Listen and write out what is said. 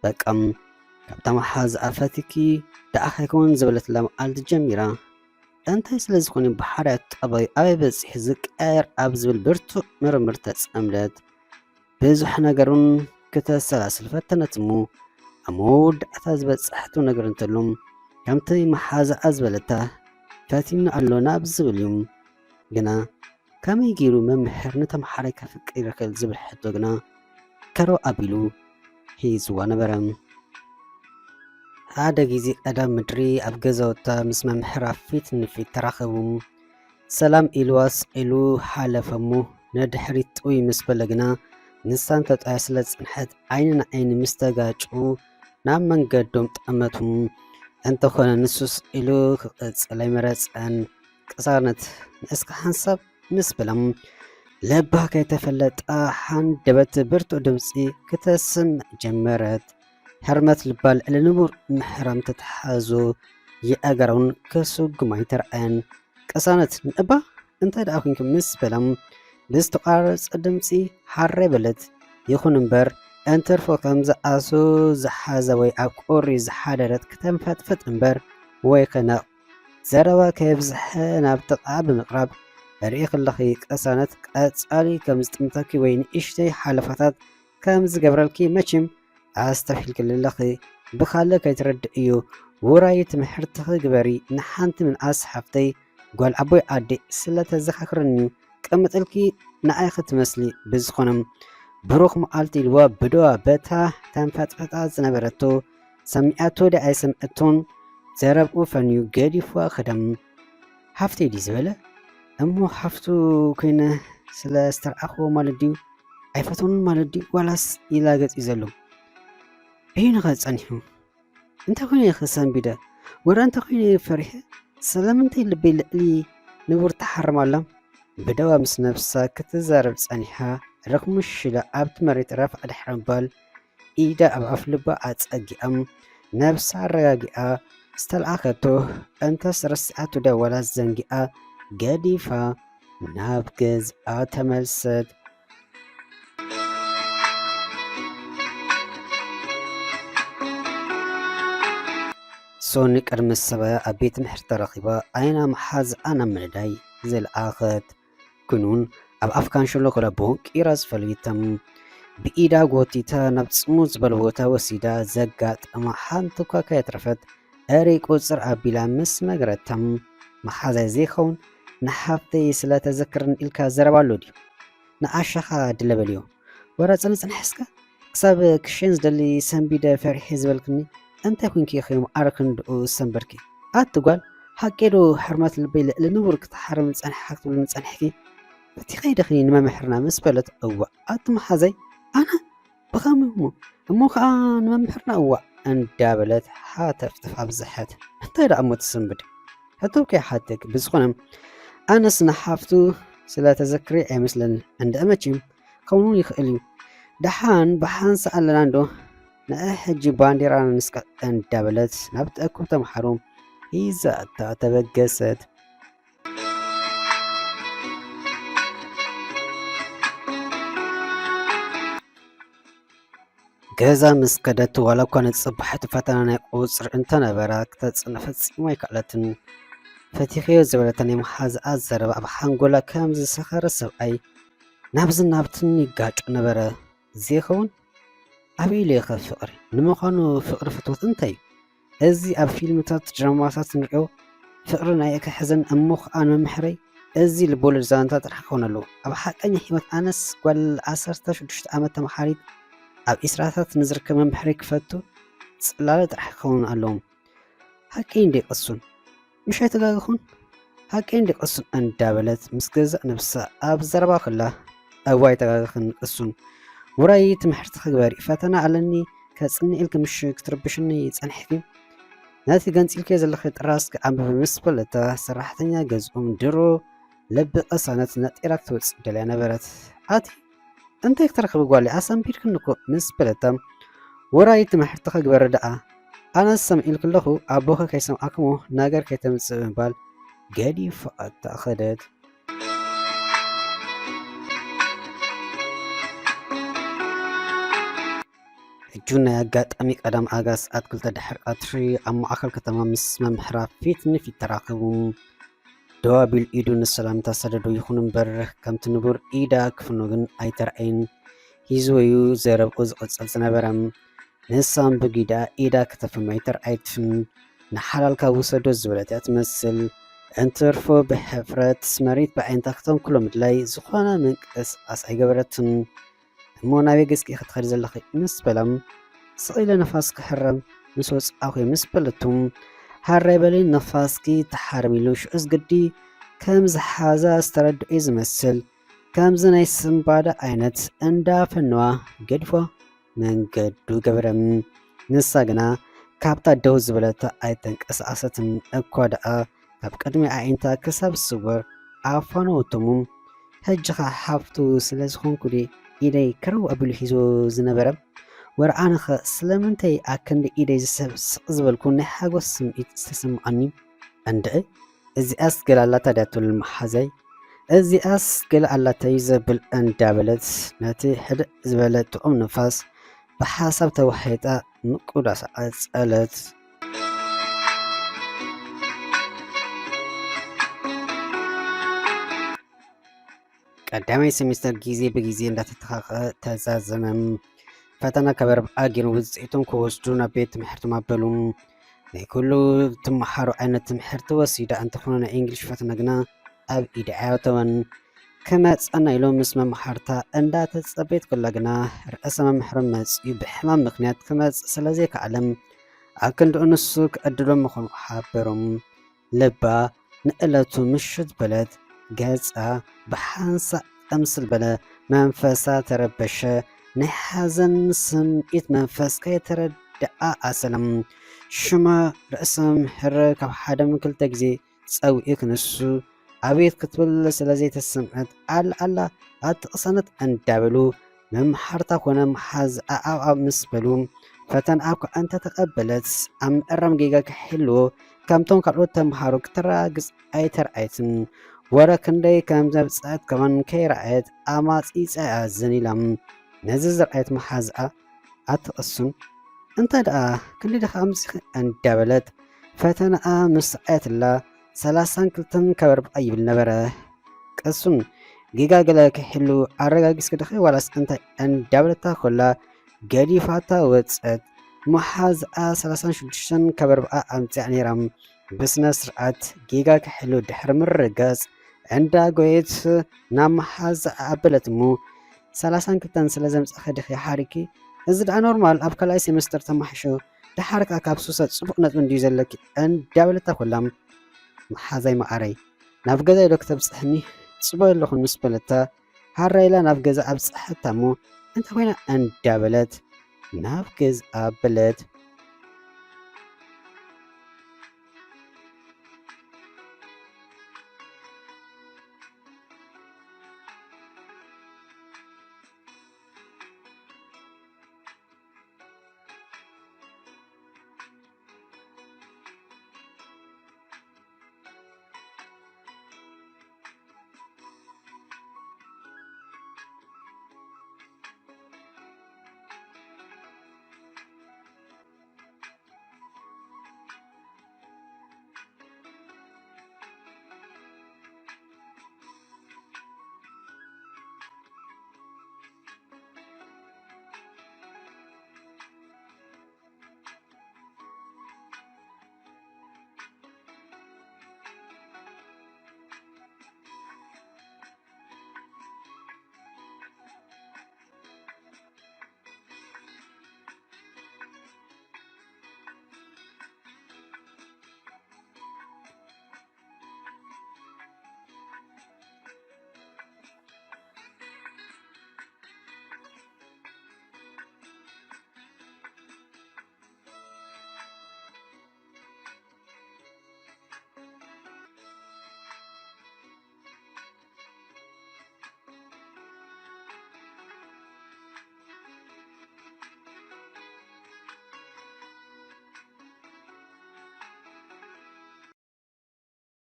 በቃ፣ ካብታ መሓዛኣ ፈቲኪ ደኣ ከይከውን ዝበለትላ መዓልቲ ጀሚራ፣ እንታይ ስለ ዝኾነ ባህርያት ጠባዩ ኣበይ በጺሑ ዝቀየር ኣብ ዝብል ብርቱዕ ምርምር ተጸምደት። ብዙሕ ነገር እውን ክተሰላስል ፈተነት እሞ፣ ኣብ መወዳእታ ዝበጻሕቶ ነገር እንተሎ፣ ከምቲ መሓዛኣ ዝበለታ፣ ፈቲኑ ኣሎ ናብ ዝብል እዩ። ግና ከመይ ገይሩ መምህር ንተምሃራይ ከፍቅር ይኽእል ዝብል ሕቶ ግና ከሮ ኣቢሉ ሒዝዋ ነበረ። ሓደ ግዜ ቀዳም ምድሪ ኣብ ገዛውታ ምስ መምህራ ፊት ንፊት ተራኸቡ። ሰላም ኢልዋ ስቕ ኢሉ ሓለፈ እሞ፣ ንድሕሪት ጥውይ ምስ በለ ግና፣ ንሳን ተጣያ ስለ ዝጸንሐት፣ ዓይኒ ንዓይኒ ምስ ተጋጭዉ፣ ናብ መንገዶም ጠመቱ። እንተኾነ ንሱ ስቕ ኢሉ ክቕጽል ኣይመረጸን። ቅሳነት፣ ንእስካ ሓንሳብ ምስ በላ፣ ልባ ከይተፈለጣ ሃንደበት ብርቱዕ ድምጺ ክተስምዕ ጀመረት። ህርመት ልባ ልዕሊ ንቡር ምሕራም ተተሓዞ፣ የእጋራ እውን ከስጉማ ኣይተርኣየን። ቅሳነት፣ ንእባ እንታይ ደኣ ኮንኪ ምስ በላ፣ ብዝተቋረጸ ድምጺ ሃረይ በለት። ይኹን እምበር፣ እንትርፎ ከም ዝኣሱ ዝሓዘ ወይ ኣብ ቁሪ ዝሓደረት ክተንፈጥፍጥ እምበር ወይ ከነቕ። ዘረባ ከየብዝሐ ናብ ጥቓ ብምቕራብ፣ ርኢኺ ኣለኺ ቅሳነት፣ ቀጻሊ ከም ዝጥምተኪ ወይ ንእሽተይ ሓለፋታት ከም ዝገብረልኪ መቸም ኣስተብሂልክሊ ኣለኺ። ብኻልእ ከይትረድእዮ፣ ውራይ ትምሕርትኺ ግበሪ። ንሓንቲ ምንኣስ ሓፍተይ፣ ጓል ዓቦይ ዓዲ፣ ስለ ተዘኻኽረኒ እዩ። ቀምጥልኪ ንዓይ ክትመስሊ። ብዝኾነ፣ ብሩኽ መዓልቲ ኢልዋ ብደዋ በታ ተንፈጥፈጣ ዝነበረቶ ሰሚዓቶ ድያ ኣይሰምዐቶን፣ ዘረብኡ ፈንዩ ገዲፍዋ ከደም። ሃፍተይ ድዩ ዝበለ? እሞ ሃፍቱ ኮይነ ስለ ዝተርኣኽዎ ማለት ድዩ? ኣይፈትዎን ማለት ድዩ? ዋላስ ይላገጽ እዩ ዘሎ? በይኑ ኸ ጸኒሑ? እንታይ ኮይነ ኢኺ ሰንቢደ? ወረ እንታይ ኮይነ ፈሪሐ? ስለምንታይ ልበይ ልዕሊ ንቡር ትሓርም ኣላ? ብደዋ ምስ ነብሳ ክትዛረብ ጸኒሓ፣ ረኽሙ ሽላ ኣብቲ መሬት ረፍዓ ድሕሪ ምባል፣ ኢዳ ኣብ ኣፍ ልባ ኣጸጊኣ፣ ነብሳ ኣረጋጊኣ ዝተልኣኸቶ፣ እንተስ ረሲዓቶ ድያ ዋላ ዘንጊኣ፣ ገዲፋ ናብ ገዝኣ ተመልሰት። ሶኒ ቅድሚ ሰብኣያ ኣብ ቤት ምሕርቲ ተረኺባ፣ ዓይና መሓዝኣ ናብ ምንዳይ ዝለኣኸት። ኩኑን ኣብ ኣፍ ካንሸሎ ኮላ ቦንቂራ ዝፈልይተም ብኢዳ ጎቲታ ናብ ጽሙው ዝበለ ቦታ ወሲዳ ዘጋጠማ ሓንቲ እኳ ከየትረፈት እሪ ቁጽር ኣቢላ ምስ መገረተም፣ መሓዛይ ዘይኸውን ንሓፍተይ ስለ ተዘክርን ኢልካ ዘረባ ኣሎ ድዩ? ንዓሻኻ ድለ በልዮ። ወረ ጽንጽንሕ እስከ ክሳብ ክሽን ዝደሊ ሰንቢደ ፈሪሐ ዝበልክኒ እንታይ ኮንኪ ኢኺ ማዕረ ክንድኡ ዝሰንበድኪ? ኣቲ ጓል፣ ሓቂ ዶ ሕርመት ልበይ ልዕሊ ንቡር ክትሓርም ጸኒሕካ ክትብልኒ ጸኒሕኪ? ፈቲኸ ኢደኺ ንመምሕርና ምስ በለት፣ እዋእ ኣቲ መሓዛይ፣ ኣነ ብኸመይ እሞ? እሞ ኸኣ ንመምሕርና እዋእ እንዳበለት ሃተፍተፍ ኣብዝሐት። እንታይ ደኣ እሞ ትስንብድ? ሕቶ ከይሓተክ። ብዝኾነ ኣነስ ንሓፍቱ ስለ ተዘክሪ ኣይመስለንን። እንድዒ መቸም ክኸውን ይኽእል እዩ። ደሓን ብሓንሳእ ኣለና እንዶ፣ ንዒ ሕጂ ባንዴራና ንስቀል እንዳበለት ናብቲ እኩብ ተምሓሮ ሒዛታ ተበገሰት። ገዛ ምስ ከደት ዋላ እኳ ንጽባሒቱ ፈተና ናይ ቁጽሪ እንተነበራ ክተጽንዕ ፈጺማ ኣይከኣለትን። ፈቲኸዮ ዝበለታ ናይ መሓዛኣ ዘረባ ኣብ ሓንጎላ ከም ዝሰኸረ ሰብኣይ ናብዝን ናብትን ይጋጮ ነበረ። ዘይኸውን ኣበይ ኢሉ ኢኸ ፍቕሪ? ንምዃኑ ፍቕሪ ፍትወት እንታይ እዩ? እዚ ኣብ ፊልምታት ድራማታት ንሪኦ ፍቕሪ ናይ ከሕዘን እሞ ኸኣ ንመምሕረይ እዚ ልቦለድ ዛንታ ጥራሕ ክኸውን ኣለዎ። ኣብ ሓቀኛ ህይወት ኣነስ ጓል ዓሰርተ ሽዱሽተ ዓመት ተምሓሪት ኣብ ዒስራታት ንዝርከብ መምሕረይ ክፈቱ ጽላለ ጥራሕ ክኸውን ኣለዎም። ሓቀይ እንዴ ቅሱን? ምሽ ኣይተጋገኹን? ሓቀይ እንዴ ቅሱን እንዳበለት ምስ ገዛእ ነብሳ ኣብ ዘረባ ከላ፣ እዋይ ተጋገኽን ቅሱን። ውራይ ትምሕርቲ ክግበሪ ፈተና ኣለኒ ከጽንዕ ኢልኪ ምሽ ክትርብሽኒ ጸኒሕኪ? ነቲ ገንጺልኪ ዘለኺ ጥራዝ ክኣንብብ ምስ በለታ ሰራሕተኛ ገዝኦም ድሮ ልቢ ቅሳነት ነጢራ ክትወጽእ ደልያ ነበረት። ኣቲ እንታይ ክትረኽቢ ጓለይ ኣሰንቢድክኒ እኮ ምስ በለታ ውራይ ትምሕርቲ ክግበሪ ደኣ ኣነስ ሰምዒልኪ ኣለኹ ኣቦኺ ከይሰምዓክሞ ነገር ከይተምጽእ ብምባል ገዲፋታ ከደት። ጁን ናይ ኣጋጣሚ ቀዳም ኣጋስ ኣብ ክልተ ድሕሪ ቀትሪ ኣብ ማእከል ከተማ ምስ መምሕራ ፊት ንፊት ተራኸቡ። ደው ኣቢሉ ኢዱ ንሰላምታ ሰደዶ። ይኹን እምበር ከምቲ ንቡር ኢዳ ክፍኖ ግን ኣይተርኣየን። ሒዝወዩ ዘረብኡ ዝቕጽል ዝነበረ። ንሳም ብጊዳ ኢዳ ከተፍኖ ኣይተርኣየትን። ንሓላልካ ውሰዶ ዝበለት እያ ትመስል። እንትርፎ ብሕፍረት መሬት ብኣዒንታ ክተንክሎ ምድላይ ዝኾነ ምንቅስቓስ ኣይገበረትን። እሞ ናበይ ገጽኪ ኢኺ ትኸዲ ዘለኺ? ምስ በላ፣ ስቕ ኢለ ንፋስ ክሕረም ምስ ወጻእኹ ምስ በለቱ፣ ሃራይ በሊ ንፋስኪ ተሓረም ኢሉ ሽዑስ ግዲ ከም ዝሓዛ ዝተረድኦ እዩ ዝመስል። ከምዚ ናይ ስምባደ ዓይነት እንዳፈነዋ ገድፎ መንገዱ ገበረ። ንሳ ግና ካብታ ደው ዝበለታ ኣይተንቀሳቐሰትን። እኳ ደኣ ካብ ቅድሚ ኣዒንታ ክሳብ ስውር ኣፋነወቶሙ። ሕጂ ኸኣ ሓፍቱ ስለ ዝኾንኩ ድየ ኢደይ ከረው ኣቢሉ ሒዞ ዝነበረ? ወረ ኣነኸ ስለምንታይ ኣክንዲ ኢደይ ዝሰብ ስቕ ዝበልኩ ናይ ሓጎስ ስምዒት ዝተሰምዓኒ? እንድዒ እዚኣስ ገለ ኣላታ ድያ ትብል መሓዛይ? እዚኣስ ገለ ኣላታ እዩ ዘብል እንዳበለት ነቲ ሕድእ ዝበለ ጥዑም ንፋስ ብሓሳብ ተዋሒጣ ምቁዳስ ቀጸለት። ቀዳማይ ሴሚስተር ግዜ ብግዜ እንዳተተኻኸ ተዛዘመ። ፈተና ካብ ኣርብዓ ገይሩ ውፅኢቶም ክወስዱ ናብ ቤት ትምህርቶም ኣበሉ። ናይ ኩሉ ትመሃሮ ዓይነት ትምህርቲ ወሲዳ እንተኾነ ናይ እንግሊሽ ፈተና ግና ኣብ ኢዳ ኣየተወን። ክመፀና ኢሎም ምስ መምሃርታ እንዳተፀበየት ከላ ግና ርእሰ መምህሮም መፂኡ ብሕማም ምኽንያት ክመፅእ ስለ ዘይከኣለ ኣክንድኡ ንሱ ክዕድሎም ምዃኑ ሓበሮም። ልባ ንእለቱ ምሽት በለት፣ ገጻ ብሓንሳእ ጠምስል በለ፣ መንፈሳ ተረበሸ፣ ናይ ሓዘን ስምዒት መንፈስ ከይተረድኣ ኣሰለም። ሽማ ርእሰ ምህር ካብ ሓደ ምን ክልተ ግዜ ጸዊዑ ክንሱ ኣቤት ክትብል ስለ ዘይተሰምዐት ኣላ ኣላ ኣትቕሰነት እንዳበሉ መምሓርታ ኮነ መሓዝኣ ኣብኣ ምስ በሉ ፈተንኣ እኳ እንተተቐበለት ኣብ ምእራም ጌጋ ክሕልዎ ከምቶም ካልኦት ተምሃሮ ክተረጋግጽ ኣይተርኣየትን። ወረ ክንደይ ከም ዘብጽሐት ከማን ከይረኣየት ኣማጺጻ እያ ዝን ኢላ። ነዚ ዝረኣየት መሓዝኣ ኣትቕሱን እንታይ ደኣ ክንደይ ደኻ ኣምጺኺ እንዳበለት ፈተንኣ ምስ ኣየትላ ሰላሳን ክልተን ካብ ኣርብዓ ይብል ነበረ። ቅሱን ጌጋ ገለ ክሕሉ ኣረጋጊጽኪ ዲኺ ዋላስ እንታይ እንዳበለታ ኮላ ገዲፋታ ወጸት። መሓዝኣ ሰላሳን ሽዱሽተን ካብ ኣርብዓ ኣምጺኣ ነይራ። ብስነ ስርዓት ጌጋ ክሕሉ ድሕሪ ምርጋጽ እንዳ ጎየት ናብ መሓዝኣ ኣበለት እሞ ሰላሳን ክልተን ስለ ዘምጻኺ ዲኺ ሓሪኪ? እዚ ደኣ ኖርማል ኣብ ካልኣይ ሴምስተር ተማሕሾ ደሓር ከኣ ካብ ሱሰ ጽቡቕ ነጥቢ እንድዩ ዘለኪ እንዳበለታ ኮላ መሓዛይ መዓረይ ናብ ገዛይ ዶ ክተብጽሕኒ ጽበ ኣለኹ ምስ በለታ ሃራ ኢላ ናብ ገዛ ኣብጽሐታ እሞ እንታይ ኮይና እንዳበለት ናብ ገዛ በለት።